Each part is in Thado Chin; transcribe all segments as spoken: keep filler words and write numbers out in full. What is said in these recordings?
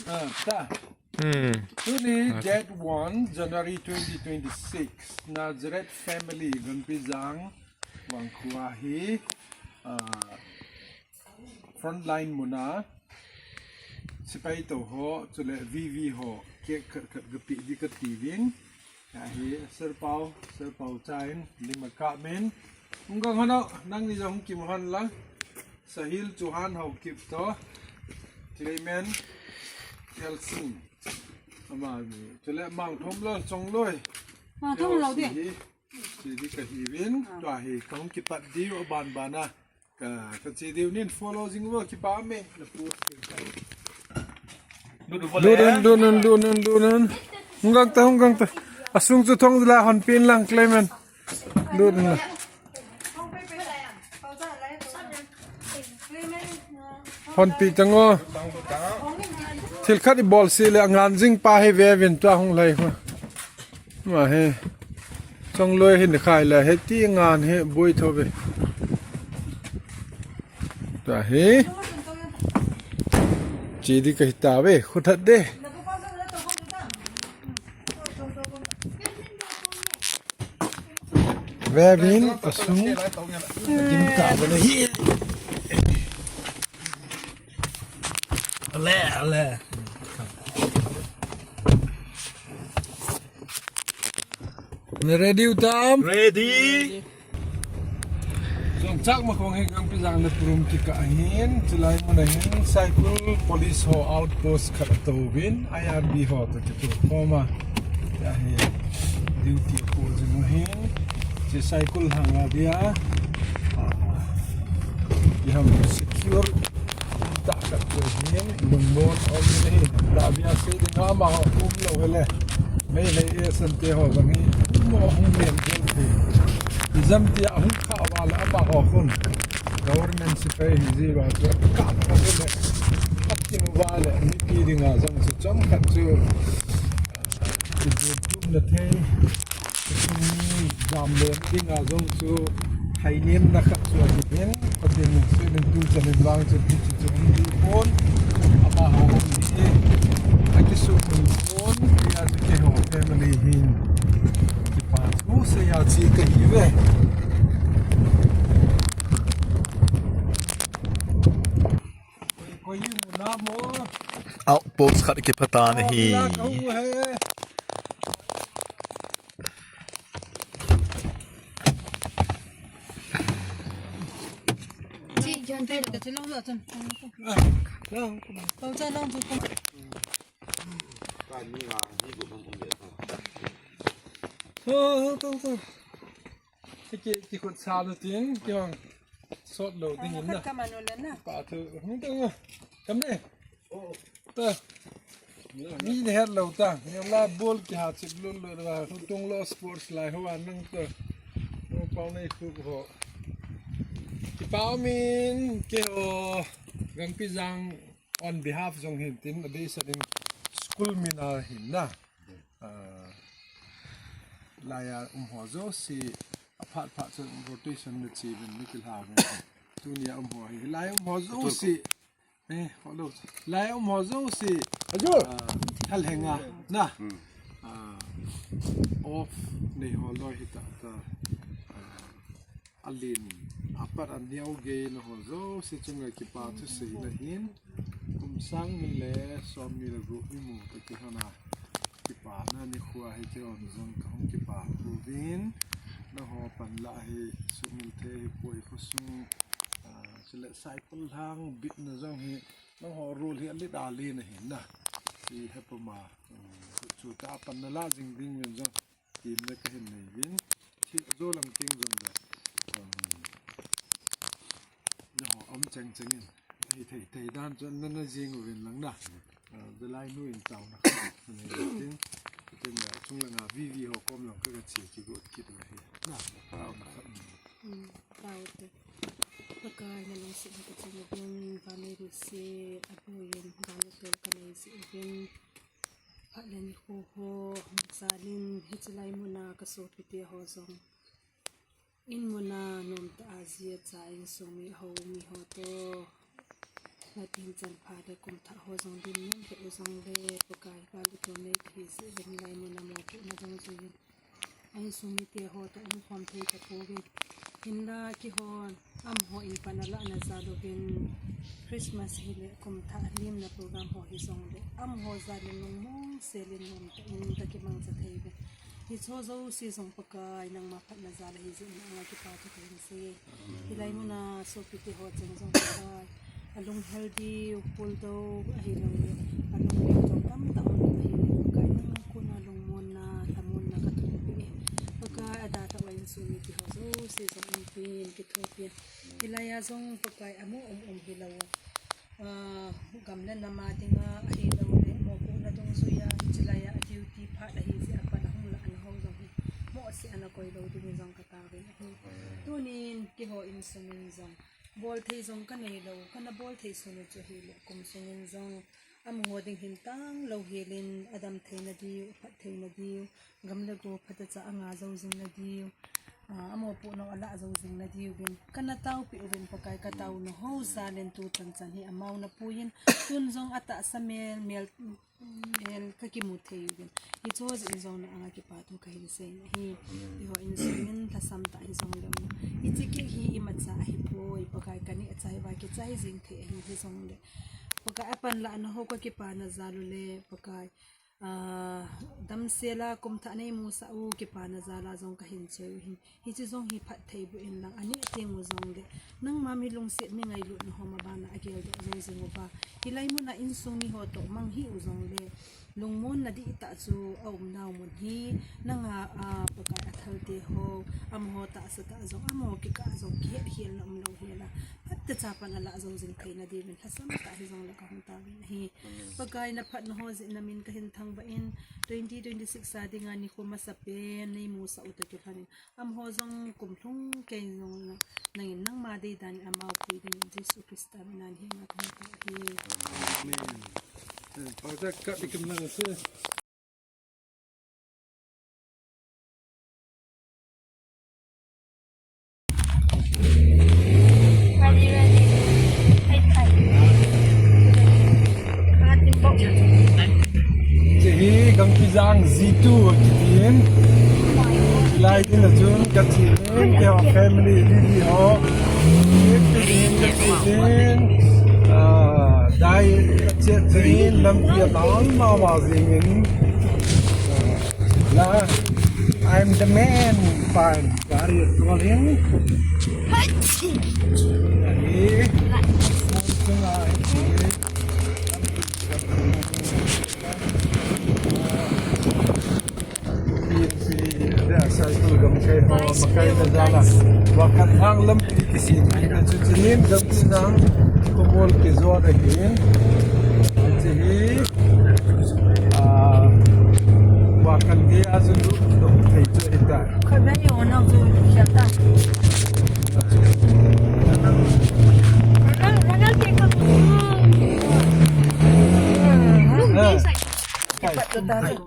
Ah, ta. Hmm. Tuni date one January twenty twenty-six, Nazareth family Gangpijang Wangkhua hi, ah, frontline muna sipai to ho, chule V V ho, cake khat khat gapi di kati vin. Ahi, Sir Pau, Sir Pau Chain, Lima Kamin. Hung gang hano, nangni jong hung kimu hon lang. Sahil Chauhan Haokip to, Clement Kelsin. Ama ni, chule Mangthomlal Chongloi. Mangthomlal di. Hi, si di kahi vin, tua hi, kahung kipat diu aban bana. Ka, ka che diu nin follow jing uvo kipa me. Lut un, lut un, lut un, lut un. Hung gang ta, hung gang ta. Asung chu thong la hon pin lang Clement. Lut un la. Hon pi tang o. Thil khat i bol si le ngan jing pa hi ve vin tua hung lai ho. Ma he. Chongloi hin khai le he ti ngan he boi tho ve. Ta he. Chi di ka hita ve, khu that de. Ve vin, asung. Dim ta ve le hi. Ale, ale. Na ready u tam? Ready. Jong chak ma khong hi Gangpijang le Purum kikah ahin, chulai mun ahin, Saikul Police ho outpost khat ato uvin, I R B ho to kito khoma. Ya hi duty po jing u hin, che Saikul hang a dia. Ah, i ham secure. Tah khat chu hin, lungmon um le hin, tabia se ding amaho um lou hele. Meitei e san te ho jong hi, um mo hung lem tel te. Jam tia hung kha uva le amaho khun. Government sipai hi ji uva chu, kap kha le. Atin uva le, mipi dinga jong chu, chomkhat chu. Kitup na thei, kithum dam le dinga jong chu, hai nem na khat chu ahi in, Pathen in sui len tu chan in vang chu ti chu chu hung ti pon, amaho hung hi, akisuh mun pon, tia chu keiho family hin, kipa thu seiya chi kahi ve. Outpost khat kipha tan ahi. Ki, ki khut sa lu tin, ki hong sot lou ding in na. Khat ka man u le na. Pa thu, hung ding a. Kam ne. Ta. Mi le het lou ta. Ni la bol ki ha chip lu lu la. Tung lo sports lai ho an nang to. Ho pau nei khu ho. Kipa min keiho Gangpijang on behalf jong hin tin a dei sa ding school min a hin na. Ah, laiya um ho jouse, aphat phat chun rotation na chi vin na kilha vin. Tunia um ho hi, laiya um ho jouse. Eh, hello. Laiya um ho jouse. Ajur. Ah, thal henga, na. Hmm. Ah, off nei ho loi hi ta ta. Ah, Alen, apat aneo gei na ho jouse chunga kipa thu seina hin, kum sang ni le som ni le gup ni mu ta kilhona, kipana nikho hi keihon jong kahung kipa uvin, nangho panla hi sumil thei hi poi khosung, ah, chule Saikul lang bitna jong hi, nangho role hi alet alen ahin na, i hepuma, um, chu ta panna la jing ding uvin jong, Kimna kahin nei uvin, thil ajo lang teng jong le, um, nangho um cheng cheng in, hithei thei dan chu nana jing uvin lang na. Ah, Jalai nu in taona khat nei uvin tin, tin, ah, chunglang a V V ho kom lang kaga che kigot kit u ahi. Na, taona khat. Hmm, tao te. Pakai nalungset na kachung uvin, vannoi leiset aboiyin, vannoi tol kanei jeh uvin. Phat le nikho ho, hung chan in, hiche lai muna kasopite ho jong. In muna nomtah a ji acha insung mi ho, mi ho toh. Pathen chan pha le kum thah ho jong dinmun thei u jongle, Pakai, Pakai, Pakai nei kahi jeh uvin hilai mun a mopohna jong jui in. Insung mite ho toh umkhom thei tapouvin. Hinla keihon amaho in pan alah na jal uvin Christmas hile kum thah limna program ho hijongle amaho jal in lungmong sel in nomtah in kakimangcha thei uvin. Hiche jouse jong Pakai nangma phatna jal ahi jeh in nanga kipathu kahin sei. Hilai mun a sopite ho cheng jong Pakai, alung healthy, puldou ahilouleh alung lengtou tamtah um in ahile Pakai, nang koma lungmonna, lhamonna kathumpi e. Pakai, adatah uva insung mite ho jouse jong umpi in, kithopi in. Hilai a jong Pakai, amu um um hilou a, ah, gam le nam a dinga ahilouleh mopohna dungjuia, hiche lai a duty phat ahi jeh a pan ahung lahna ho jong hi mohseh a nakoi lou dingin jong kataovin ahi. Tunin keiho insung in jong bolthei jong kaneilou, kana bolthei sun u chu ahile kum sung in jong amaho ding hin tanglou hel in, adam theina diu, aphat theina diu, gam le go phatecha anga jou jing na diu, ah, amopohna u alah jou jing na diuvin kana taopeh uvin Pakai, kataona ho jal in tu chanchan hi amao napuiyin, tun jong atahsa mel mel mel kakimu thei uvin. Hiche jeh in jong nanga kipathu kahin sei in ahi. Keiho insung in lhasam tah hijongle, hiche cake hi imacha ahipoi Pakai, kaneh a chai uva kichai jeng thei ahi, hijongle Pakai, apan lahna ho kakipana jal u le Pakai, ah, damsel a kum thah neimusah u kipana jal a jong kahin choi u ahi. Hiche jong hi phattheiboh in lang, aneh teng u jongle nangma mi lungset, mi ngailutna ho mabana ageldoh jou jing uva, hilai mun a insung mi ho toh mang hih u jongle lungmonna dihtah chu aumnau mun hi nanga, ah, Pakai, athalte ho, amaho tahsa tah jong, amaho kikah jong kihetkhelna umlou hel a, phatecha pan alah jou jing theina diuvin lhasam tah hijongle kahung taovin ahi. Pakai, naphatna ho jeh in namin kahin thangvah in, twenty twenty-six a dinga nikho masapen neimusah u toh kilhon in, amaho jong kum lhung kei jong nangin nangma deidan in amao pui dingin Jesu Christa min a nahenga kahung tao ahi. Amen. Hiche hi Gangpijang G two akitin. Hilai din a chun kache in, keiho family Lily ho. Kache in, ah, dai kache in, lampi a dal mama jing in. La, I'm the man, fine. Gari a tual in. Ahi. Cycle gam kei ho, makai na jala. Wakhat hang lampi kisem. Hiche chu chinin Gangpijang khobol kijot ahin. Hiche hi, ah, Wakhan te a chu lut thei chu ahitai.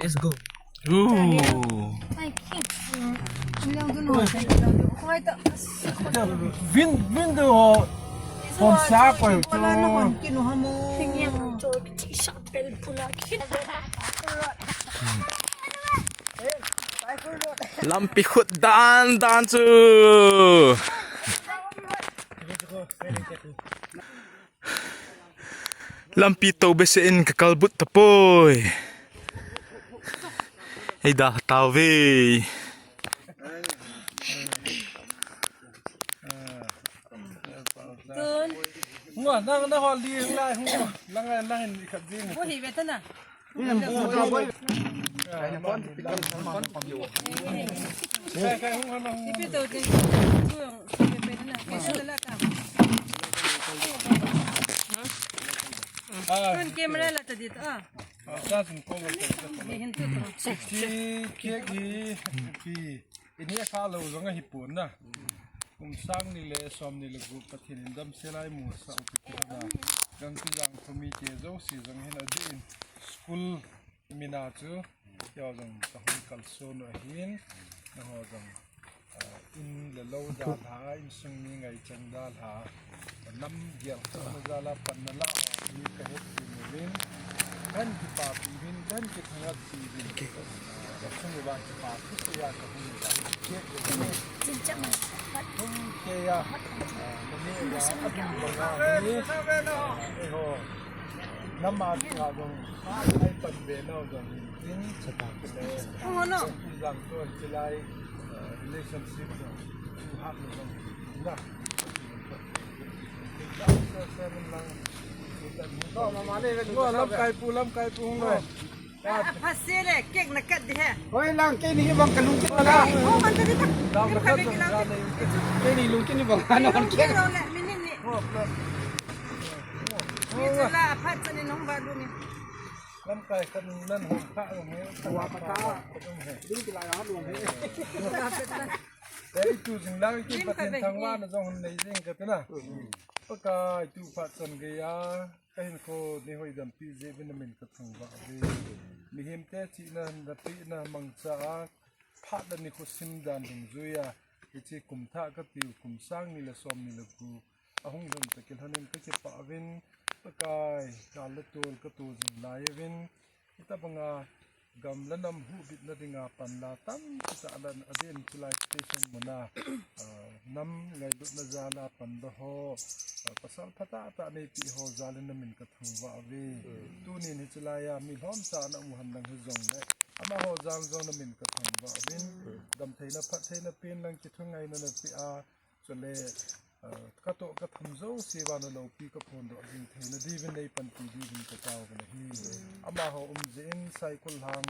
Let's go. Ooh. Vin, vin do ho. Hon sa ko to. Lampi khut dan dan chu. Lampi to behseh in ka kalbut tapoi. Ei da tauve. Tun. Hung a, nang, nang hol di, hung lai, hung a. Lang, lang in, ikat ding. Bu hi ve ta na. Camera la ta dit a. Hi hin tu tu. Chi, chi, chi. Ini a kha lo jong ahi pon na. Kum sang ni le som ni le gup Pathen in damsel a eimusah u kiti na. Gangpijang khomite jouse jong hin adeh in school mina chu keiho jong kahung kalson u ahin, nangho jong, ah, in le lou dalha, insung mi ngaichang dalha, nam gel khatna jal a pan nala u Nama tia dong, ai pan ve nau dong, in, Satan. Ang ano? Isang to, sila'y, uh, relationship dong, suhak dong, na. Lamkai pu, lamkai pu, hung lo. Pha, pha se le, cake na kat di he. Hoi lang, keini bang kalungkit na la. Oh, man ta di ta. Lim kha be ki lang. Keini lungkit ni bang, ano, cake. Lo le, minute ni. Ni chu la, pha chan ni nong ba lu ni. Lamkai khat nan hung kha lo he. Wa pa ta. Ding ki la ya lo he. Ei tu jing lang ki Pathen thangvahna jong hun nei jing ka tina. Pakai tu phat chan geiya. Ka hinkho nei hoidampi jeh uvin na min ka thangvah uve. Mihemte chihna, napehna mangcha a, phat le nikho sim dan dungjuiya, hiche kum thah katiu, kum sang ni le som ni le gup ahung lhun tah kilhonin ka kipah uvin, Pakai, kal le tol ka to jing lai uvin, hitabanga gam le nam huhbitna dinga panla tampi tah alan adin chulai station muna, ah, nam ngailutna jala pandoh ho, ah, pasal phatah tah neipeh ho jalin na min ka thangvah uve. Tunin hiche laiya mi lhomcha na um u henlang hijongle, amaho jal jong na min ka thangvah uvin, damtheina phattheina pen lang kithungaina napeh a, chule, ah, ka toh ka tham jouse uva na loupi ka phondoh jing theina diuvin nei panpi diuvin ka tao uve ahi. Amaho um jeh in Saikul lang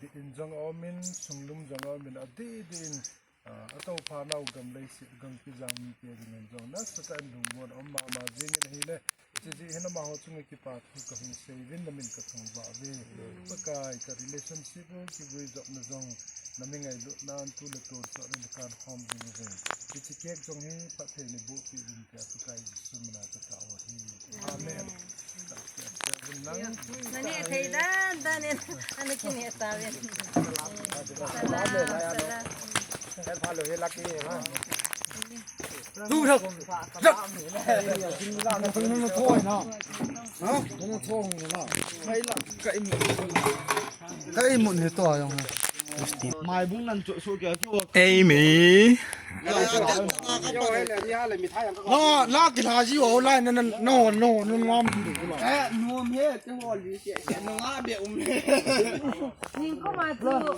bit in jong aumin, sunglum jong aumin, adeh deh in, ah, atoupha nau gam leiset gangpi jang mite dingin jong nasatah in lungmon aum mama jingin ahile, hiche jeh hin amaho chunga kipa thu ka hung sei uvin na min ka thangvah uve. Pakai ka relationship u kiguijopna jong na mi ngailutnan tu le tonsot in kan khom jing uvin. Hiche cake jong hi phatthei nei bohpeh uvin tia Pakai Jesu mina ka tao u ahi. Amen. Nane thei dan dan in, ana kine tauvin. Salam, salam. Ka imut hi to jong. Maibung nan chu su kya chu. Amy. La, la, kilha ji ho lai na, na, no, no, no, ngam. Eh, nom he, te ho li ke, no nga be um he. Ning ko ma chu, no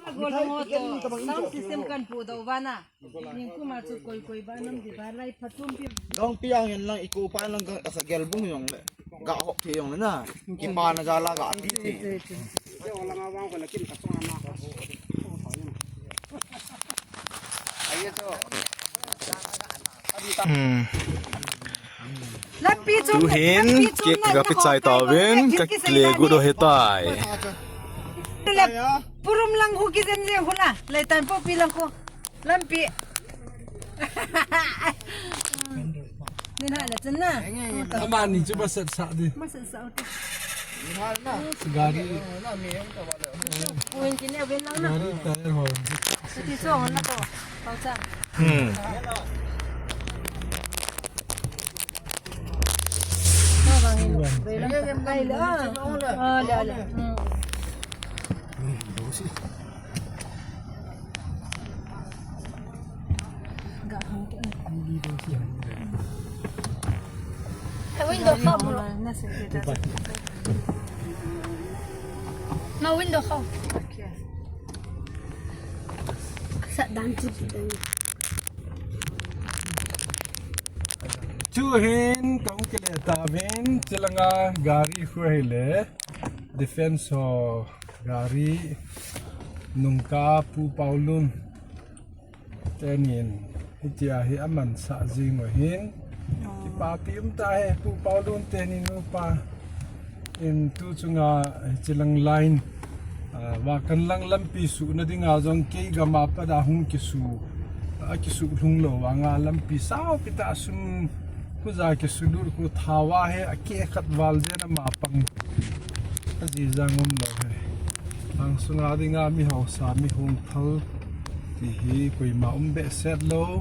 nga go lo ho to, sound system kan pu do ba na. Ning ko ma chu koi koi ba nam di ba lai phatum pi. Dong pi ang yan lang, iko pa lang ka sa gel bung jong le. Ga hop thei jong le na. Kipa na jala ga ti thei. Hmm. Lampi chom, tuhin, lampi chom cake na, ka na kichai hop tauvin, kai ka kile gu do he tai. Le, purum lang hu kijen je hu la, le tan po pi lang ko. Lampi. Ni na le chen na. Ama ni chu ba set sa di. Ma set sa u te. Gari. Uin kine uin lang na. Gari tyre ho. Ti so na ko. Pau cha. Hmm. Window kho. No window kho. Sa dan chu. Chu hin kahung kile tauvin, chulanga gari khu hile, Defense ho gari nungka Pu Paulun tenin, hitia hi aman sah jing u hin. Kipapi um ta he Pu Paulun teni nupa in tu chunga hichilang line, ah, Vakanlang lampi suhna dinga jong kei gam a pat a hung kisu, a kisu lhung lou vanga lampi saupi tah sum khuja kisu lut khu thawa he a ke khat val jen ama pang. Aji jang um lou he. Ang sunga dinga mi hausa mi hung thal ti hi koima um behseh lou.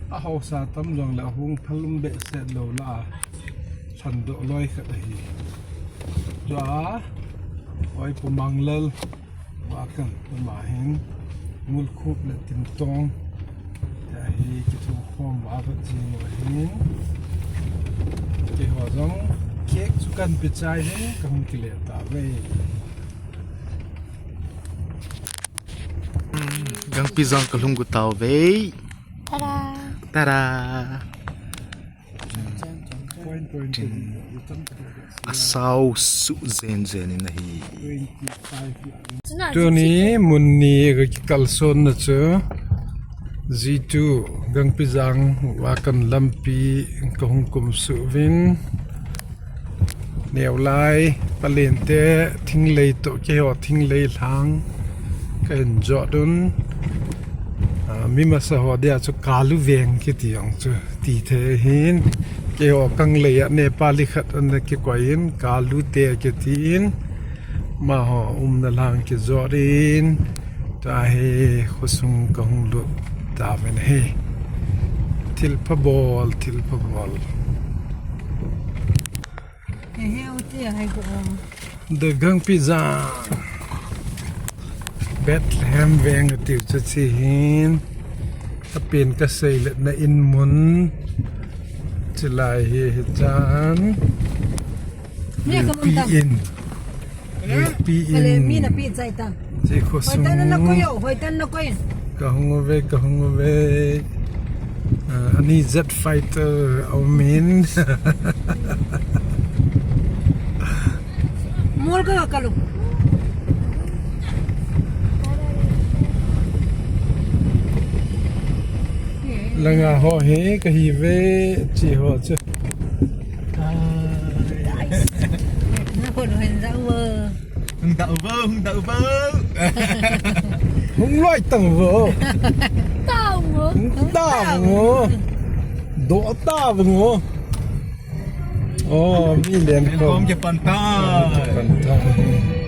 A hausa tam jong le a hung thal um behseh lou la. Lhan doh loi khat ahi. Chua, Oi, Pu Manglal, wa kan, ama hin, Ngulkhup le Timtong. Ahi, kithokhom, wa kan jing, wa hin. Keiho jong, cake chu kan pe chai hin, kahung kile tauve. Gangpijang kalhung got tauve. Tada! Tada! Asao suh jen jen in ahi. Tuni mun ni kakikalsonna chu G two Gangpijang wa kan lampi kahung kumsuh uvin. Neolai, palente, thinglei toh, keiho thinglei lhang, kahin jot un. Ah, mi masa ho dia chu Kalu veng kiti jong chu, ti thei hin. Keiho Kanglei a Nepali khat ana kikoi in, Kalu te kiti in. Amaho umna lhang kijot in. Tua hi khosung kahung lut tauvin ahi. Thilpha bol, thilpha bol. He, he, u ti hai ko. The Gangpijang. Bethlehem veng atiu chu chi hin. Apen kasei le na in mun. Chilai hi hichan. Ni ka mun ta. Pi in. Pi in. Kale mi na pi chai ta. Chi khosung. Hoitah in nakoi o, hoitah in nakoi. Kahung uve, kahung uve. Ah, ani jet fighter a um in. Mol ka kalu. Langa ho hi kahi uve, chi ho chu. Ai. Nakoi lo hin ja uve. Hung da uvo, hung da uvo. Hung loi tang uvo. Tang uvo. Hung tang uvo. Do tang uvo. Oh, mi len kom. Kom ke pantai. Pantai.